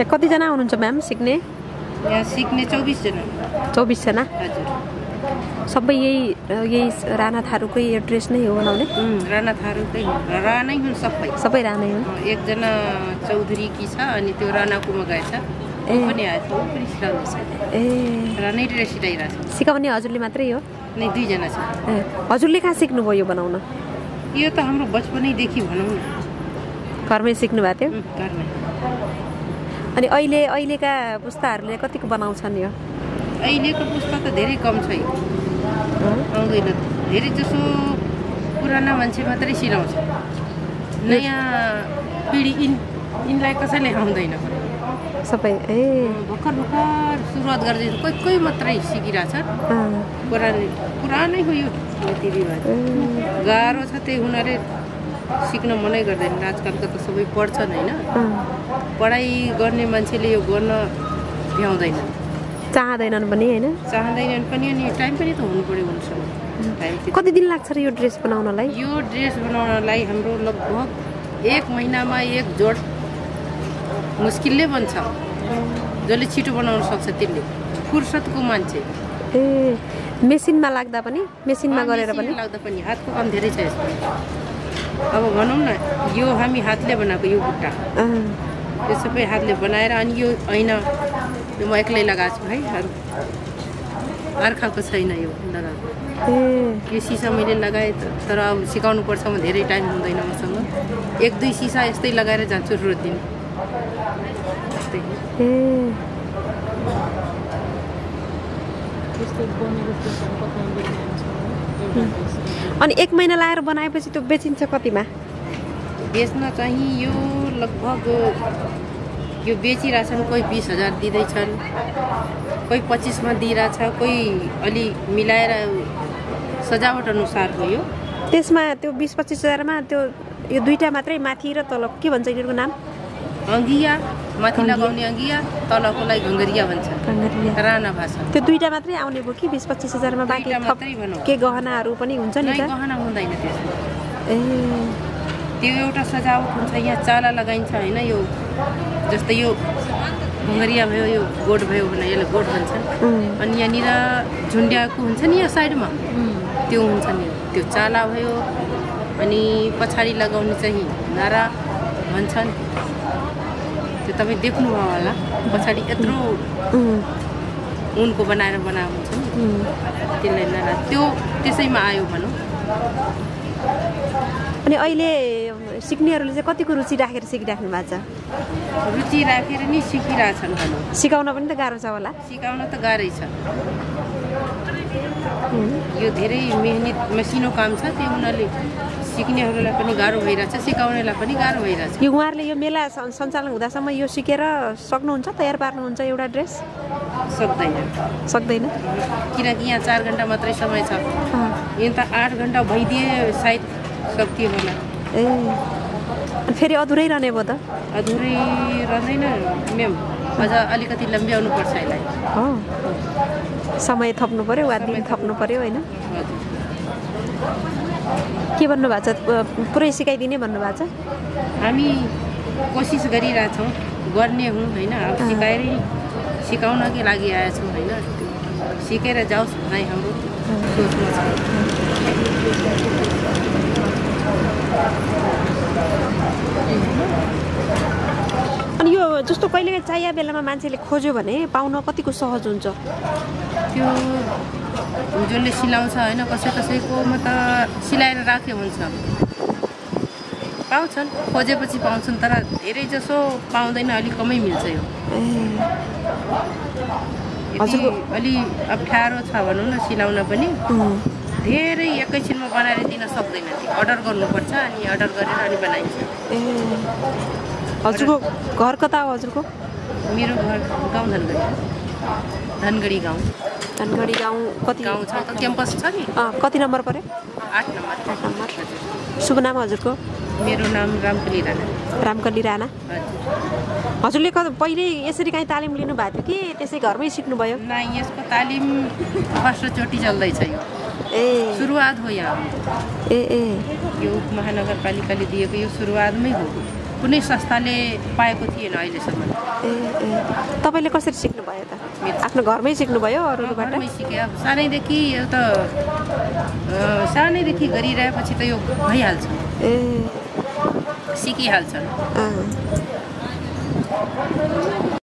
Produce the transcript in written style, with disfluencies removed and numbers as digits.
कतिजना हुनुहुन्छ म्याम सिक्ने? यहाँ सिक्ने 24 जना। 24 जना? हजुर। सबै यही राणा थारूकै ड्रेस नै हो बनाउने? राणा थारूकै हो, राणै हुन् सबै। सबै राणै हुन्। एकजना चौधरी की छ अनि त्यो राणाकोमा गएछ, ऊ पनि आएछ, ऊ पनि सिलाउँदैछ। राणै ड्रेस सिलाइरहेछ। सिकाउने हजुरले मात्रै हो? नै 2 जना छ। हजुरले कहाँ सिक्नुभयो यो बनाउन? यो त हाम्रो बचपनैदेखि भनौँ न, घरमै सिक्नु भएको थियो? घरमै। अनि अहिलेका पुस्ताहरूले कतिको बनाउँछन् यो? अहिलेको पुस्ता त धेरै कम छ, आउँदैन। धेरै जसो पुराना मान्छे मात्रै सिलाउँछ, नयाँ पिँढी यिनलाई कसैले आउँदैन सबै। भर्खर सुरुवात गर्दैछ, कोही मात्रै सिकिरहेछ। पुरानै हो यो रीतिरिवाज, गाह्रो छ, त्यही हुनाले सिक्न मनै गर्दैन। आजकलको त सबै पढ्छन् होइन, पढाइ गर्ने मान्छेले यो गर्न भ्याउँदैन, चाहँदैनन् पनि होइन, चाहँदैनन् पनि। अनि टाइम पनि त हुनु पर्यो उनीसँग। टाइम कति दिन लाग्छ र यो ड्रेस बनाउनलाई? यो ड्रेस बनाउनलाई हाम्रो लगभग 1 महिनामा 1 जोड मुस्किलले बन्छ। जसले छिटो बनाउन सक्छ त्यसले, फुर्सदको मान्छे। मेसिनमा लाग्दा पनि, मेसिनमा गरेर पनि लाग्दा पनि हातको काम धेरै छ यसमा। अब भनौँ न, यो हामी हातले बनाएको यो बुट्टा, यो सबै हातले बनाएर, अनि यो ऐना यो म एक्लै लगाएको छु है, अर्काको छैन यो लगाएको। यो सिसा मैले लगाएँ, तर अब सिकाउनु पर्छ, म धेरै टाइम हुँदैन मसँग। 1-2 सिसा यस्तै लगाएर जान्छु रोज दिन। अनि 1 महिना लाएर बनाएपछि त्यो बेचिन्छ कतिमा? बेच्न चाहिँ यो लगभग यो बेचिरहेछन्, कोही 20,000 दिँदैछन्, कोही 25 मा दिइरहेछ, कोही अलि मिलाएर सजावट अनुसार हो यो। त्यसमा त्यो 20-25 हजारमा त्यो यो दुईटा मात्रै, माथि र तल के भन्छ यिनीहरूको नाम? अंगिया, माथि लगाउने अंगिया, तलकोलाई घंगरिया भन्छ राणा भाषा। त्यो दुईटा मात्रै आउने भयो कि 20-25 हजारमा? बाँकी के गहनाहरू पनि हुन्छ नि त? गहना हुँदैन त्यसमा। त्यो एउटा सजावट हुन्छ, यहाँ चाला लगाइन्छ होइन, यो जस्तै यो घंगरिया भयो, यो गोठ भयो भने यसले गोठ भन्छन्। अनि यहाँनिर झुन्ड्याएको हुन्छ नि यो साइडमा, त्यो हुन्छ नि, त्यो चाला भयो। अनि पछाडि लगाउने चाहिँ नारा भन्छन्, त्यो तपाईँ देख्नुभयो होला, पछाडि यत्रो उनको बनाएर बनाएको हुन्छ नि, त्यसलाई नारा, त्यो त्यसैमा आयो भनौँ। अनि अहिले सिक्नेहरूले चाहिँ कतिको रुचि राखेर सिकिराख्नु भएको छ? रुचि राखेर नि सिकिरहेछन् भनौँ। सिकाउन पनि त गाह्रो छ होला? सिकाउन त गाह्रै छ, यो धेरै मेहनत मसिनो काम छ, त्यो उनीहरूले सिक्नेहरूलाई पनि गाह्रो भइरहेछ, सिकाउनेलाई पनि गाह्रो भइरहेछ। यो उहाँहरूले यो मेला सञ्चालन हुँदासम्म यो सिकेर सक्नुहुन्छ, तयार पार्नुहुन्छ एउटा ड्रेस? सक्दैन, किनकि यहाँ 4 घन्टा मात्रै समय छ, यहाँ त 8 घन्टा भइदिए सायद सक्थ्यो होला। फेरि अधुरै रहने भयो त? अधुरै रहँदैन म्याम, अझ अलिकति लम्ब्याउनु पर्छ यसलाई। समय थप्नु पर्यो, वा दिन थप्नु पर्यो होइन? के भन्नुभएको छ? पुरै सिकाइदिने भन्नुभएको छ? हामी कोसिस गरिरहेछौँ, गर्ने हौँ होइन। अब सिकाउनकै लागि आएछौँ होइन, सिकेर जाओस् भन्ने हाम्रो सोचमा छ। अनि यो जस्तो कहिलेकाहीँ चाहिएको बेलामा मान्छेले खोज्यो भने पाउन कतिको सहज हुन्छ? त्यो जसले सिलाउँछ होइन, कसैकोमा त सिलाएर राख्यो हुन्छ, पाउँछन्, खोजेपछि पाउँछन्, तर धेरै जसो पाउँदैन, अलिक कमै मिल्छ यो। अलि अप्ठ्यारो छ भनौँ न सिलाउन पनि, धेरै एकैछिनमा बनाएर दिन सक्दैन, अर्डर गर्नुपर्छ, अनि अर्डर गरेर अनि बनाइन्छ। हजुरको घर कता हो हजुरको? मेरो घर गाउँ धनगढी गाउँ। धनगढी गाउँ कति गाउँ छ त, क्याम्पस छ नि। कति नम्बर पर्यो? 8 नम्बर। 8 नम्बर। शुभ नाम हजुरको? मेरो नाम रामकली राणा। रामकली राणा। हजुरले पहिले यसरी काहीँ तालिम लिनु भएको थियो कि त्यसै घरमै सिक्नुभयो? नै, यसको तालिम फर्स्टचोटि चल्दैछ यो। सुरुवात हो यहाँ। यो उपमहानगरपालिकाले दिएको यो सुरुवातमै हो। कुनै संस्थाले पाएको थिएन अहिलेसम्म। तपाईँले कसरी सिक्नुभयो त? आफ्नो घरमै सिक्नुभयो अरूबाट? घरमै सिकेँ। अब सानैदेखि यो त सानैदेखि गरिरहेपछि त यो भइहाल्छ, सिकिहाल्छ।